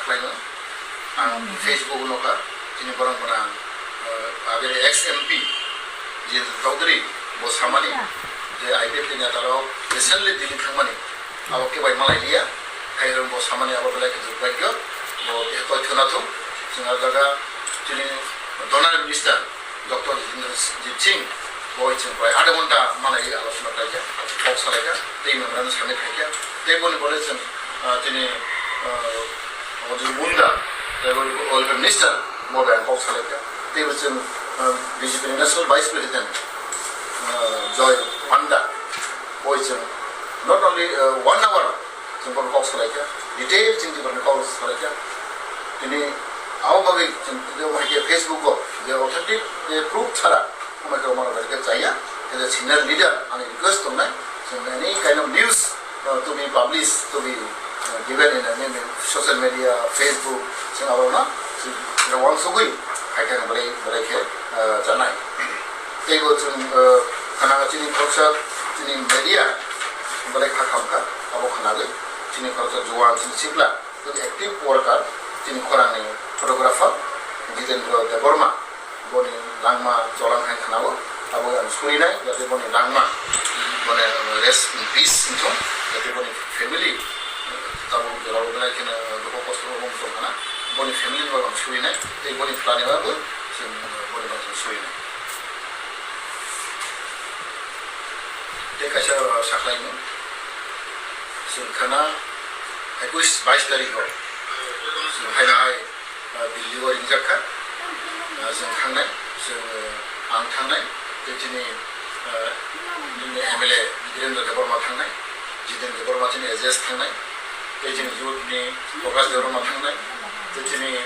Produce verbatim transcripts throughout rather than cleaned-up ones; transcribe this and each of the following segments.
Khlaino. Ang Facebook nokha, chini borok gwnang, eh, agini ex M P Jitendra Chaudhary bo samani je I P F T ni neta rok recently Delhi thangmani, abo kebai malai liya, hai rok bo samani abo belai khe durbhagyo, bo khe toithona thung, chwng ah jaga chini donor minister Doctor Jitendra Jit Singh, bo chwng prai adha ghonta malai alochona khlaikha, kok salaikha, tei memorandum submit khaikha, tei boni pore chwng, ah, chini, ah, Arjun Munda, tei boni welfare minister, bo bai ang kok salaikha, tei bo chwng, ah, B J P ni national vice president, ah, Joy Panda, bo chwng not only, ah, one hour, chwng bono kok salaikha, detail chwng tei bono kok salaikha. Tini abo bagwi chwng tini bo hai khe Facebook o je authentic je proof chara, omo khe omo rok bai khe chaya. As a senior leader, ani request tongnai, chwng any kind of news, uh, to be published, to be, uh, given in, uh, social media, Facebook, chwng abo no, chwng uansugwi hai khe belai, belai khe, uh, chanai. Teibo chwng, uh, khna chini khoroksa chini media belai kha khamkha, abo khnawi chini khoroksa juan chini sikla, chini active worker, chini khorangni photographer Jitendra Debbarma, boni langma cholang hai khnao, abo ang surinai, jate boni langma, boni rest in peace wngthung, jate boni family, tabuk jorao belai kheno dukho kosto bo wng tong khna, boni family ni bagwi ang surinai, tei boni phlani bagwi chwng boni bagwi chwng surinai. Tei kaisa saklaimung, chwng khna ekuis bais tarikh o chwng hai hai, ah, Delhi o ringjak kha. Ah, chwng thangnai, chwng, ah, ang thangnai, tei chini, ah, nini M L A Birendra Debbarma thangnai, Jitendra Debbarma chini A J S thangnai, tei chini youth ni Prakash Debbarma thangnai, tei chini,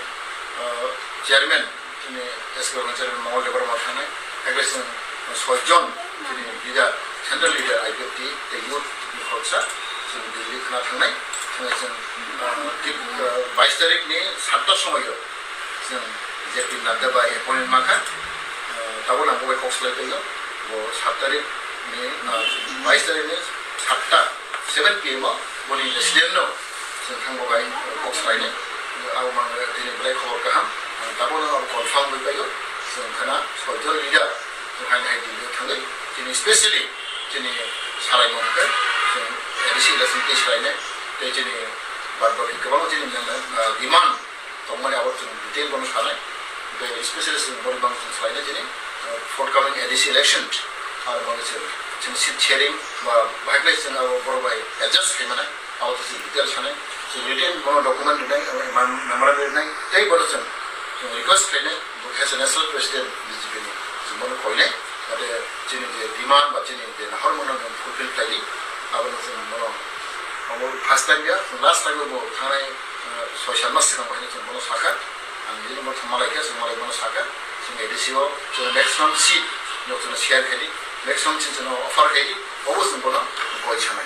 ah, chairman, chini S K Organization Mongol Debbarma thangnai, hakhe chwng soi jon chini leader, central leader I P F T tei youth ni khoroksa chwng Delhi khna thangnai, thangwi chwng, ah, tip, ah, bais tarikh ni satta somoi o chwng J P Nadda bai appointment mankha, ah, tabuk nang bo bai kok salai tongwi o, bo saat tarikh ni, ah, bais tarikh ni satta seven P M o boni resident no chwng thangbo bai kok salainai. Abo mang tini belai khobor kaham. Ang tabukno abo confirm bai paio. Chwng khna soi jon leader chwng haino hai Delhi o thangwi chini specially chini salaimung khe chwng A D C election tei salainai tei chini bad baki kwbangma chini, ah, demand tongmani abo chwng detail bono sanai. Tei specially chwng boni bang chwng salainai chini, ah, forthcoming A D C election aro bangwi chwng, chwng seat sharing ba bahai khlai chwng abo borok bai adjust khlaimanai. Abo to chwng detail sanai. Chwng written bono document rinai, abo memorandum rinai, tei bono chwng, chwng request khlainai, bo khe se national president B J P ni, chwng bono koinai, jate chini je demand ba chini je nahormano nwng fulfill khlaidi, abono chwng bono, abo first time ya, chwng last time bo thangnai, uh, soi sat mas swkang bo haino chwng bono sakha. Ang bini motha malai khe, chwng malai bono sakha, chwng A D C o, chwng maximum seat no chwng share khaidi, maximum seat chwng offer khaidi, obo chwng bono koi sanai.